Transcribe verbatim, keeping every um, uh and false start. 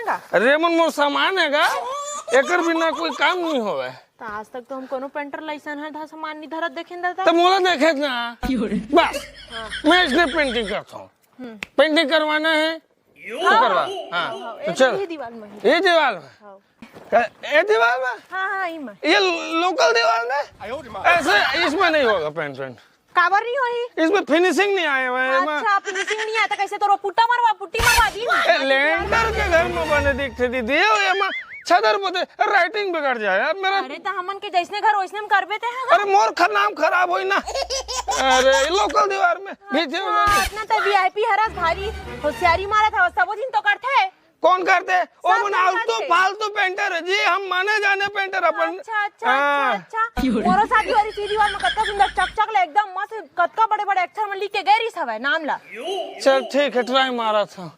अरे मन मोर सामान हे गा, एकर बिना कोई काम नहीं होवे। त आज तक तो हम कोनो पेंटर ला अइसन ह धा सामान नहीं धरत देखेन दादा। त मोला देखे ना। बस, मैं इसने पेंटिंग करता हूँ। पेंटिंग करवाना है तो करवा। हाँ, तो चल। ये दीवार में। ये दीवार में? हाँ। का-, ये दीवार में? हाँ, हाँ, इमा। ये लोकल दीवार में? ऐसे इसमें नहीं होगा पेंट वेंट। काबर नहीं होही? इसमें फिनिशिंग नहीं आए हुए हैं, मैं अच्छा, फिनिशिंग नहीं आए त कइसे तोरो पुट्टा मरवा, पुट्टी मरवा दी? ए, लेंटर के घर में बने दिखथे दीदी, ये मैं छदर पोते, राइटिंग बिगड़ जाए यार मेरा। अरे त हमन के जइसने घर वइसने में करबे ते ह। अरे मोर ख-, नाम खराब होई ना। अरे लोकल दीवार में भीते हो अच्छा, गए। इतना त वीआईपी हरस भारी होशियारी मारत हवस, सबो दिन तो करथे। कौन करथे? ओ सब मन आलतू करथे। फालतू पेंटर हे जी, हम माने जाने पेंटर अपन। अच्छा, अच्छा, हाँ। अच्छा, अच्छा। मोरो शादी वाली सीधी वाल में कतका सुंदर चकचक ले एकदम मस्त, कतका बड़े-बड़े अक्षर में लिख के गए रहिस हवय नाम ला। चल ठीक है, ट्राई मारत हंव।